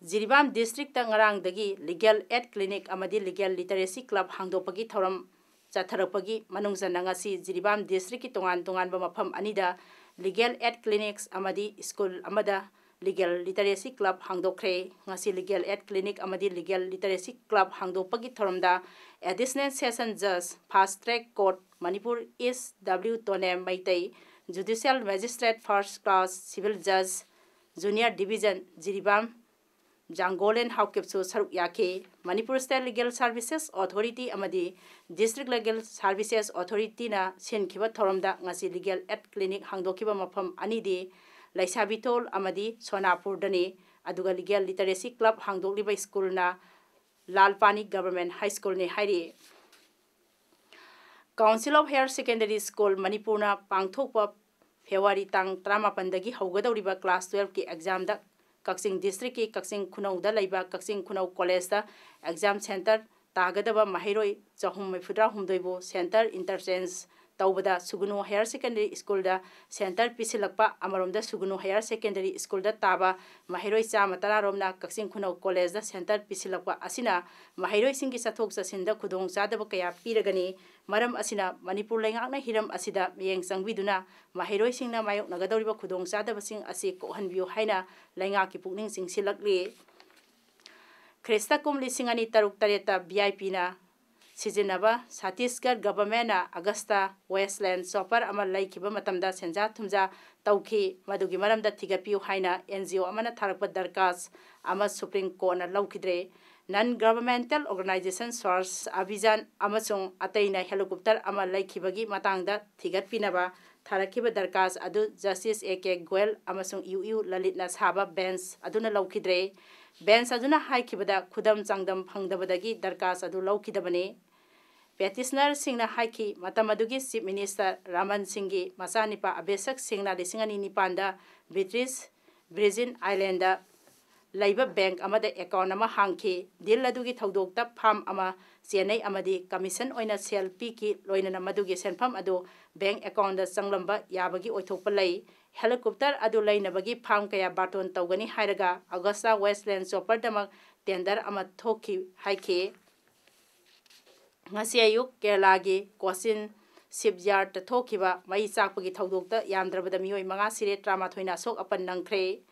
ꯖꯤꯔꯤꯕꯥꯝ ꯗꯤꯁꯇ꯭ꯔꯤꯛꯇ ꯉꯔꯥꯡꯗꯒꯤ ꯂꯤꯒꯦꯜ ꯑꯦꯗ ꯀ꯭ꯂꯤꯅꯤꯛ ꯑꯃꯗꯤ ꯂꯤꯒꯦꯜ ꯂꯤꯇꯔꯦꯁꯤ ꯀ꯭ꯂꯕ ꯍꯥꯡꯗꯣꯛꯄꯒꯤ ꯊꯧꯔꯝ ꯆꯠꯊꯔꯛꯄꯒꯤ ꯃꯅꯨꯡ ꯆꯟꯅ ꯉꯁꯤ ꯖꯤꯔꯤꯕꯥꯝ ꯗꯤꯁꯇ꯭ꯔꯤꯛꯀꯤ ꯇꯣꯉꯥꯟ ꯇꯣꯉꯥꯟꯕ ꯃꯐꯝ ꯑꯅꯤꯗ ꯂꯤꯒꯦꯜ ꯑꯦꯗ ꯀ꯭ꯂꯤꯅꯤꯛꯁ ꯑꯃꯗꯤ ꯁ꯭ꯀꯨꯜ ꯑꯃꯗ ꯂꯤꯒꯦꯜ ꯂꯤꯇꯔꯦꯁꯤ ꯀ꯭ꯂꯕ ꯍꯥꯡꯗꯣꯛꯈ꯭ꯔꯦ꯫ ꯉꯁꯤ ꯂꯤꯒꯦꯜ ꯑꯦꯗ ꯀ꯭ꯂꯤꯅꯤꯛ ꯑꯃꯗꯤ ꯂꯤꯒꯦꯜ ꯂꯤꯇꯔꯦꯁꯤ ꯀ꯭ꯂꯕ ꯍꯥꯡꯗꯣꯛꯄꯒꯤ ꯊꯧꯔꯝꯗ ꯑꯦꯗꯤꯁꯅꯦꯜ ꯁꯦꯁꯟ ꯖꯖ, ꯐꯥꯁ ꯇ꯭ꯔꯦꯛ ꯀꯣꯔꯠ, ꯃꯅꯤꯄꯨꯔ ꯏꯁ W ꯇꯣꯅꯦꯝ Meitei, ꯖꯨꯗꯤꯁꯤꯌꯦꯜ magistrate first class civil ꯖꯖ, junior division Jiribam ꯖꯥꯡꯒꯣꯂꯦꯟ ꯍꯥꯎꯀꯤꯞꯁꯨ ꯁꯔꯨꯛ ꯌꯥꯈꯤ꯫ Manipur state legal services authority ꯑꯃꯗꯤ ꯗꯤꯁꯇ꯭ꯔꯤꯛ ꯂꯤꯒꯦꯜ ꯁꯥꯔꯚꯤꯁꯦꯁ ꯑꯣꯊꯣꯔꯤꯇꯤꯅ ꯁꯤꯟꯈꯤꯕ ꯊꯧꯔꯝꯗ ꯉꯁꯤ ꯂꯤꯒꯦꯜ ꯑꯦꯗ ꯀ꯭ꯂꯤꯅꯤꯛ ꯍꯥꯡꯗꯣꯛꯈꯤꯕ ꯃꯐꯝ ꯑꯅꯤꯗꯤ ꯂꯩꯁꯥꯕꯤꯊꯣꯜ ꯑꯃꯗꯤ ꯁꯣꯅꯥꯄꯨꯔꯗꯅꯤ꯫ ꯑꯗꯨꯒ ꯂꯤꯒꯦꯜ ꯂꯤꯇꯔꯦꯁꯤ ꯀ꯭ꯂꯕ ꯍꯥꯡꯗꯣꯛꯂꯤꯕ ꯁ꯭ꯀꯨꯜꯅ ꯂꯥꯜꯄꯥꯅꯤ ꯒꯚꯔꯟꯃꯦꯟꯠ ꯍꯥꯏ ꯁ꯭ꯀꯨꯜꯅꯤ ꯍꯥꯏꯔꯤ꯫ Council of Higher Secondary School ꯃꯅꯤꯄꯨꯔꯅ ꯄꯥꯡꯊꯣꯛꯄ ꯐꯦꯕ꯭ꯔꯨꯋꯥꯔꯤ ꯇꯥꯡ ꯇꯔꯥꯃꯥꯄꯟꯗꯒꯤ ꯍꯧꯒꯗꯧꯔꯤꯕ ꯀ꯭ꯂꯥꯁ ꯇꯨꯌꯦꯜꯐꯀꯤ ꯑꯦꯛꯖꯥꯝꯗ ꯀꯛꯆꯤꯡ ꯗꯤꯁꯇ꯭ꯔꯤꯛꯀꯤ ꯀꯛꯆꯤꯡ ꯈꯨꯅꯧꯗ ꯂꯩꯕ ꯀꯛꯆꯤꯡ ꯈꯨꯅꯧ ꯀꯣꯂꯦꯖꯇ ꯑꯦꯛꯖꯥꯝ ꯁꯦꯟꯇꯔ ꯇꯥꯒꯗꯕ ꯃꯍꯩꯔꯣꯏ ꯆꯍꯨꯝ ꯃꯔꯤꯐꯨꯇꯔꯥ ꯍꯨꯝꯗꯣꯏꯕꯨ ꯁꯦꯟꯇꯔ ꯏꯟꯇꯔꯆꯦꯟꯖ ꯇꯧꯕꯗ ꯁꯨꯒꯨꯅꯨ ꯍꯥꯌꯔ ꯁꯦꯀꯦꯟꯗꯔꯤ ꯁ꯭ꯀꯨꯜꯗ ꯁꯦꯟꯇꯔ ꯄꯤꯁꯤꯜꯂꯛꯄ꯫ ꯑꯃꯔꯣꯝꯗ ꯁꯨꯒꯨꯅꯨ ꯍꯥꯌꯔ ꯁꯦꯀꯦꯟꯗꯔꯤ ꯁ꯭ꯀꯨꯜꯗ ꯇꯥꯕ ꯃꯍꯩꯔꯣꯏ ꯆꯥꯝꯃ ꯇꯔꯥꯔꯣꯝꯅ ꯀꯛꯆꯤꯡ ꯈꯨꯅꯧ ꯀꯣꯂꯦꯖꯗ ꯁꯦꯟꯇꯔ ꯄꯤꯁꯤꯜꯂꯛꯄ ꯑꯁꯤꯅ ꯃꯍꯩꯔꯣꯏꯁꯤꯡꯒꯤ ꯆꯠꯊꯣꯛ ꯆꯠꯁꯤꯟꯗ ꯈꯨꯗꯣꯡꯆꯥꯗꯕ ꯀꯌꯥ ꯄꯤꯔꯒꯅꯤ꯫ ꯃꯔꯝ ꯑꯁꯤꯅ ꯃꯅꯤꯄꯨꯔ ꯂꯩꯉꯥꯛꯅ ꯍꯤꯔꯝ ꯑꯁꯤꯗ ꯃꯤꯠꯌꯦꯡ ꯆꯪꯕꯤꯗꯨꯅ ꯃꯍꯩꯔꯣꯏꯁꯤꯡꯅ ꯃꯥꯌꯣꯛꯅꯒꯗꯧꯔꯤꯕ ꯈꯨꯗꯣꯡꯆꯥꯗꯕꯁꯤꯡ ꯑꯁꯤ ꯀꯣꯛꯍꯟꯕꯤꯌꯨ ꯍꯥꯏꯅ ꯂꯩꯉꯥꯛꯀꯤ ꯄꯨꯛꯅꯤꯡ ꯆꯤꯡꯁꯤꯜꯂꯛꯂꯤ꯫ ꯈ꯭ꯔꯤꯁꯇ ꯀꯨꯝ ꯂꯤꯁꯤꯡ ꯑꯅꯤ ꯇꯔꯨꯛ ꯇꯔꯦꯠꯇ ꯚꯤ ꯑꯥꯏ ꯄꯤꯅ ꯁꯤꯖꯤꯟꯅꯕ ꯁꯇꯤꯁꯒꯔ ꯒꯚꯔꯟꯃꯦꯟꯅ ꯑꯒꯁꯇ ꯋꯦꯁꯂꯦꯟ ꯆꯣꯄꯔ ꯑꯃ ꯂꯩꯈꯤꯕ ꯃꯇꯝꯗ ꯁꯦꯟꯖꯥ ꯊꯨꯝꯖꯥ ꯇꯧꯈꯤ꯫ ꯃꯗꯨꯒꯤ ꯃꯔꯝꯗ ꯊꯤꯒꯠꯄꯤꯌꯨ ꯍꯥꯏꯅ ꯑꯦꯟ ꯖꯤ ꯑꯣ ꯑꯃꯅ ꯊꯥꯔꯛꯄ ꯗꯔꯀꯥꯁ ꯑꯃ ꯁꯨꯄ꯭ꯔꯤꯝ ꯀꯣꯔꯠꯅ ꯂꯧꯈꯤꯗ꯭ꯔꯦ꯫ ꯅꯟ ꯒꯚꯔꯟꯃꯦꯟꯇꯦꯜ ꯑꯣꯔꯒꯅꯥꯏꯖꯦꯁꯟ ꯁ꯭ꯋꯥꯔꯁ ꯑꯚꯤꯌꯥꯟ ꯑꯃꯁꯨꯡ ꯑꯇꯩꯅ ꯍꯦꯂꯤꯀꯣꯞꯇꯔ ꯑꯃ ꯂꯩꯈꯤꯕꯒꯤ ꯃꯇꯥꯡꯗ ꯊꯤꯒꯠꯄꯤꯅꯕ ꯊꯥꯔꯛꯈꯤꯕ ꯗꯔꯀꯥꯁ ꯑꯗꯨ ꯖꯁꯇꯤꯁ ꯑꯦ ꯀꯦ ꯒꯣꯌꯜ ꯑꯃꯁꯨꯡ ꯌꯨ ꯌꯨ ꯂꯂꯤꯠꯅ ꯁꯥꯕ ꯕꯦꯟꯆ ꯑꯗꯨꯅ ꯂꯧꯈꯤꯗ꯭ꯔꯦ꯫ ꯕꯦꯟꯆ ꯑꯗꯨꯅ ꯍꯥꯏꯈꯤꯕꯗ ꯈꯨꯗꯝ ꯆꯥꯡꯗꯝ ꯐꯪꯗꯕꯗꯒꯤ ꯗꯔꯀꯥꯁ ꯑꯗꯨ ꯂꯧꯈꯤꯗꯕꯅꯤ꯫ ꯄꯦꯇꯤꯁꯅꯔꯁꯤꯡꯅ ꯍꯥꯏꯈꯤ, ꯃꯇꯝ ꯑꯗꯨꯒꯤ ꯆꯤꯐ ꯃꯤꯅꯤꯁꯇꯔ ꯔꯃꯟ ꯁꯤꯡꯒꯤ ꯃꯆꯥꯅꯤꯄꯥ ꯑꯕꯤꯁꯦꯛ ꯁꯤꯡꯅ ꯂꯤꯁꯤꯡ ꯑꯅꯤ ꯅꯤꯄꯥꯟꯗ ꯕ꯭ꯔꯤꯇꯤꯁ ꯚꯤꯔꯖꯤꯟ ꯑꯥꯏꯂꯦꯟꯗ ꯂꯩꯕ ꯕꯦꯡꯛ ꯑꯃꯗ ꯑꯦꯀꯥꯎꯟ ꯑꯃ ꯍꯥꯡꯈꯤ꯫ ꯗꯤꯜ ꯑꯗꯨꯒꯤ ꯊꯧꯗꯣꯛꯇ ꯐꯥꯔꯝ ꯑꯃ ꯆꯦꯟꯅꯩ ꯑꯃꯗꯤ ꯀꯃꯤꯁꯟ ꯑꯣꯏꯅ ꯁꯦꯜ ꯄꯤꯈꯤ, ꯂꯣꯏꯅꯅ ꯃꯗꯨꯒꯤ ꯁꯦꯟꯐꯝ ꯑꯗꯨ ꯕꯦꯡꯛ ꯑꯦꯀꯥꯎꯟꯗ ꯆꯪꯂꯝꯕ ꯌꯥꯕꯒꯤ ꯑꯣꯏꯊꯣꯛꯄ ꯂꯩ꯫ ꯍꯦꯂꯤꯀꯣꯞꯇꯔ ꯑꯗꯨ ꯂꯩꯅꯕꯒꯤ ꯐꯥꯔꯝ ꯀꯌꯥ ꯕꯥꯔꯇꯣꯟ ꯇꯧꯒꯅꯤ ꯍꯥꯏꯔꯒ ꯑꯒꯁꯇ ꯋꯦꯁꯂꯦꯟ ꯆꯣꯄꯔꯗꯃꯛ ꯇꯦꯟꯗꯔ ꯑꯃ ꯊꯣꯛꯈꯤ ꯍꯥꯏꯈꯤ꯫ ꯉꯁꯤ ꯑꯌꯨꯛ ꯀꯦꯔꯂꯥꯒꯤ ꯀꯣꯆꯤꯟ ꯁꯤꯞꯌꯥꯔꯗꯇ ꯊꯣꯛꯈꯤꯕ ꯃꯩ ꯆꯥꯛꯄꯒꯤ ꯊꯧꯗꯣꯛꯇ ꯌꯥꯝꯗ꯭ꯔꯕꯗ ꯃꯤꯑꯣꯏ ꯃꯉꯥ ꯁꯤꯔꯦ, ꯇꯔꯥꯃꯥꯊꯣꯏꯅ ꯑꯁꯣꯛ ꯑꯄꯟ ꯅꯪꯈ꯭ꯔꯦ꯫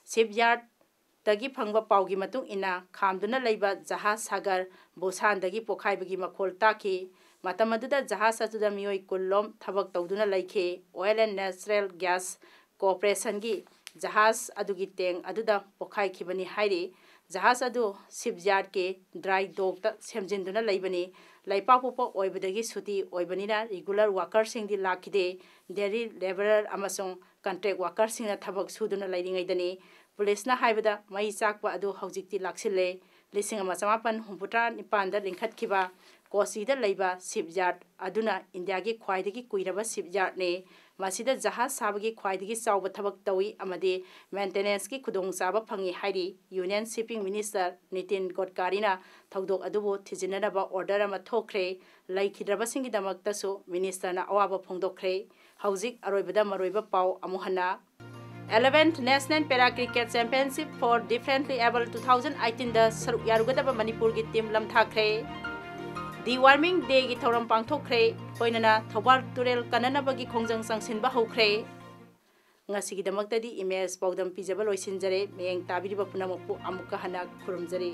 ꯁꯤꯞꯌꯥꯔꯗꯇꯒꯤ ꯐꯪꯕ ꯄꯥꯎꯒꯤ ꯃꯇꯨꯡ ꯏꯟꯅ, ꯈꯥꯝꯗꯨꯅ ꯂꯩꯕ ꯖꯍꯥꯖ ꯁꯥꯒꯔ ꯕꯨꯁꯥꯟꯗꯒꯤ ꯄꯣꯈꯥꯏꯕꯒꯤ ꯃꯈꯣꯜ ꯇꯥꯈꯤ꯫ ꯃꯇꯝ ꯑꯗꯨꯗ ꯖꯍꯥꯖ ꯑꯗꯨꯗ ꯃꯤꯑꯣꯏ ꯀꯨꯟ ꯂꯣꯝ ꯊꯕꯛ ꯇꯧꯗꯨꯅ ꯂꯩꯈꯤ꯫ Oil and Natural Gas Corporationꯒꯤ ꯖꯍꯥꯖ ꯑꯗꯨꯒꯤ ꯇꯦꯡ ꯑꯗꯨꯗ ꯄꯣꯈꯥꯏꯈꯤꯕꯅꯤ ꯍꯥꯏꯔꯤ꯫ ꯖꯍꯥꯖ ꯑꯗꯨ ꯁꯤꯞꯌꯥꯔꯗꯀꯤ ꯗ꯭ꯔꯥꯏ ꯗꯣꯛꯇ ꯁꯦꯝꯖꯤꯟꯗꯨꯅ ꯂꯩꯕꯅꯤ꯫ ꯂꯩꯄꯥꯛꯄꯣꯛꯄ ꯑꯣꯏꯕꯗꯒꯤ ꯁꯨꯇꯤ ꯑꯣꯏꯕꯅꯤꯅ ꯔꯤꯒꯨꯂꯔ ꯋꯥꯀꯔꯁꯤꯡꯗꯤ ꯂꯥꯛꯈꯤꯗꯦ꯫ ꯗꯦꯂꯤ ꯂꯦꯕꯔꯔ ꯑꯃꯁꯨꯡ ꯀꯟꯇ꯭ꯔꯦꯛ ꯋꯥꯀꯔꯁꯤꯡꯅ ꯊꯕꯛ ꯁꯨꯗꯨꯅ ꯂꯩꯔꯤꯉꯩꯗꯅꯤ꯫ ꯄꯨꯂꯤꯁꯅ ꯍꯥꯏꯕꯗ ꯃꯩ ꯆꯥꯛꯄ ꯑꯗꯨ ꯍꯧꯖꯤꯛꯇꯤ ꯂꯥꯛꯁꯤꯜꯂꯦ꯫ ꯂꯤꯁꯤꯡ ꯑꯃ ꯆꯃꯥꯄꯟ ꯍꯨꯝꯐꯨꯇꯔꯥ ꯅꯤꯄꯥꯟꯗ ꯂꯤꯡꯈꯠꯈꯤꯕ ꯀꯣꯆꯤꯗ ꯂꯩꯕ ꯁꯤꯞꯌꯥꯔꯗ ꯑꯗꯨꯅ ꯏꯟꯗꯤꯌꯥꯒꯤ ꯈ꯭ꯋꯥꯏꯗꯒꯤ ꯀꯨꯏꯔꯕ ꯁꯤꯞꯌꯥꯔꯗꯅꯤ꯫ ꯃꯁꯤꯗ ꯖꯍꯥꯖ ꯁꯥꯕꯒꯤ ꯈ꯭ꯋꯥꯏꯗꯒꯤ ꯆꯥꯎꯕ ꯊꯕꯛ ꯇꯧꯏ ꯑꯃꯗꯤ ꯃꯦꯟꯇꯦꯅꯦꯟꯁꯀꯤ ꯈꯨꯗꯣꯡꯆꯥꯕ ꯐꯪꯏ ꯍꯥꯏꯔꯤ꯫ ꯌꯨꯅꯤꯌꯟ ꯁꯤꯞꯄꯤꯡ ꯃꯤꯅꯤꯁꯇꯔ ꯅꯤꯇꯤꯟ ꯒꯣꯗꯀꯥꯔꯤꯅ ꯊꯧꯗꯣꯛ ꯑꯗꯨꯕꯨ ꯊꯤꯖꯤꯟꯅꯅꯕ ꯑꯣꯔꯗꯔ ꯑꯃ ꯊꯣꯛꯈ꯭ꯔꯦ꯫ ꯂꯩꯈꯤꯗ꯭ꯔꯕꯁꯤꯡꯒꯤꯗꯃꯛꯇꯁꯨ ꯃꯤꯅꯤꯁꯇꯔꯅ ꯑꯋꯥꯕ ꯐꯣꯡꯗꯣꯛꯈ꯭ꯔꯦ꯫ ꯍꯧꯖꯤꯛ ꯑꯔꯣꯏꯕꯗ ꯃꯔꯨꯑꯣꯏꯕ ꯄꯥꯎ ꯑꯃꯨꯛ ꯍꯟꯅ꯫ Eleventh National Para Cricket Championship for Differently Abled two thousand eighteenꯗ ꯁꯔꯨꯛ ꯌꯥꯔꯨꯒꯗꯕ ꯃꯅꯤꯄꯨꯔꯒꯤ ꯇꯤꯝ ꯂꯝꯊꯥꯈ꯭ꯔꯦ꯫ ꯗꯤ ꯋꯥꯔꯃꯤꯡ ꯗꯦꯒꯤ ꯊꯧꯔꯝ ꯄꯥꯡꯊꯣꯛꯈ꯭ꯔꯦ꯫ ꯂꯣꯏꯅꯅ ꯊꯧꯕꯥꯜ ꯇꯨꯔꯦꯜ ꯀꯟꯅꯅꯕꯒꯤ ꯈꯣꯡꯖꯪ ꯆꯪꯁꯤꯟꯕ ꯍꯧꯈ꯭ꯔꯦ꯫ ꯉꯁꯤꯒꯤꯗꯃꯛꯇꯗꯤ ꯏꯃꯦꯖ ꯄꯥꯎꯗꯝ ꯄꯤꯖꯕ ꯂꯣꯏꯁꯤꯟꯖꯔꯦ꯫ ꯃꯤꯠꯌꯦꯡ ꯇꯥꯕꯤꯔꯤꯕ ꯄꯨꯝꯅꯃꯛꯄꯨ ꯑꯃꯨꯛꯀ ꯍꯟꯅ ꯈꯨꯔꯨꯝꯖꯔꯤ꯫